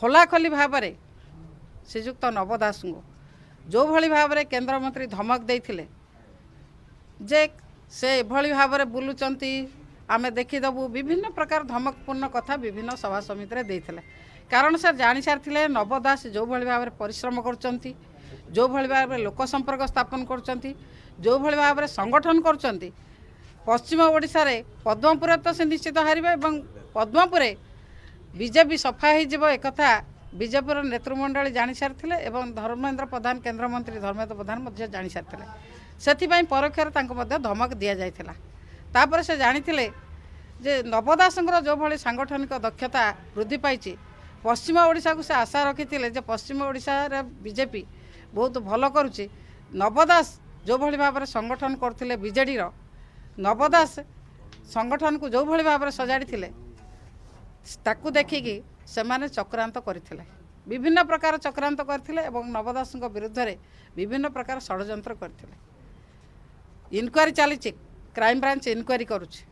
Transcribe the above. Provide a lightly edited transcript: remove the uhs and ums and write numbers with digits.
ଖୋଲାଖୋଲି ଭାବରେ ଶ୍ରୀଯୁକ୍ତ ନବ ଦାସଙ୍କୁ ଯେଉଁଭଳି ଭାବରେ କେନ୍ଦ୍ରମନ୍ତ୍ରୀ ଧମକ ଦେଇଥିଲେ ଯେ ସେ ଏଭଳି ଭାବରେ ବୁଲୁଛନ୍ତି, ଆମେ ଦେଖିଦେବୁ, ବିଭିନ୍ନ ପ୍ରକାର ଧମକପୂର୍ଣ୍ଣ କଥା ବିଭିନ୍ନ ସଭା ସମିତିରେ ଦେଇଥିଲେ। କାରଣ ସେ ଜାଣିସାରିଥିଲେ ନବ ଦାସ ଯେଉଁଭଳି ଭାବରେ ପରିଶ୍ରମ କରୁଛନ୍ତି, ଯେଉଁଭଳି ଭାବରେ ଲୋକ ସମ୍ପର୍କ ସ୍ଥାପନ କରୁଛନ୍ତି, ଯେଉଁଭଳି ଭାବରେ ସଂଗଠନ କରୁଛନ୍ତି, ପଶ୍ଚିମ ଓଡ଼ିଶାରେ ପଦ୍ମପୁରରେ ତ ସେ ନିଶ୍ଚିତ ହାରିବେ ଏବଂ ପଦ୍ମପୁରରେ ବିଜେପି ସଫା ହେଇଯିବ, ଏକଥା ବିଜେପିର ନେତୃମଣ୍ଡଳୀ ଜାଣିସାରିଥିଲେ ଏବଂ ଧର୍ମେନ୍ଦ୍ର ପ୍ରଧାନ, କେନ୍ଦ୍ରମନ୍ତ୍ରୀ ଧର୍ମେନ୍ଦ୍ର ପ୍ରଧାନ ମଧ୍ୟ ଜାଣିସାରିଥିଲେ। ସେଥିପାଇଁ ପରୋକ୍ଷରେ ତାଙ୍କୁ ମଧ୍ୟ ଧମକ ଦିଆଯାଇଥିଲା। ତାପରେ ସେ ଜାଣିଥିଲେ ଯେ ନବ ଦାସଙ୍କର ଯେଉଁଭଳି ସାଙ୍ଗଠନିକ ଦକ୍ଷତା ବୃଦ୍ଧି ପାଇଛି, ପଶ୍ଚିମ ଓଡ଼ିଶାକୁ ସେ ଆଶା ରଖିଥିଲେ ଯେ ପଶ୍ଚିମ ଓଡ଼ିଶାରେ ବିଜେପି ବହୁତ ଭଲ କରୁଛି। ନବ ଦାସ ଯେଉଁଭଳି ଭାବରେ ସଂଗଠନ କରୁଥିଲେ, ବିଜେଡ଼ିର ନବ ଦାସ ସଂଗଠନକୁ ଯେଉଁଭଳି ଭାବରେ ସଜାଡ଼ିଥିଲେ, ତାକୁ ଦେଖିକି ସେମାନେ ଚକ୍ରାନ୍ତ କରିଥିଲେ, ବିଭିନ୍ନ ପ୍ରକାର ଚକ୍ରାନ୍ତ କରିଥିଲେ ଏବଂ ନବ ଦାସଙ୍କ ବିରୁଦ୍ଧରେ ବିଭିନ୍ନ ପ୍ରକାର ଷଡ଼ଯନ୍ତ୍ର କରିଥିଲେ। ଇନକ୍ୱାରି ଚାଲିଛି, କ୍ରାଇମବ୍ରାଞ୍ଚ ଇନକ୍ୱାରି କରୁଛି।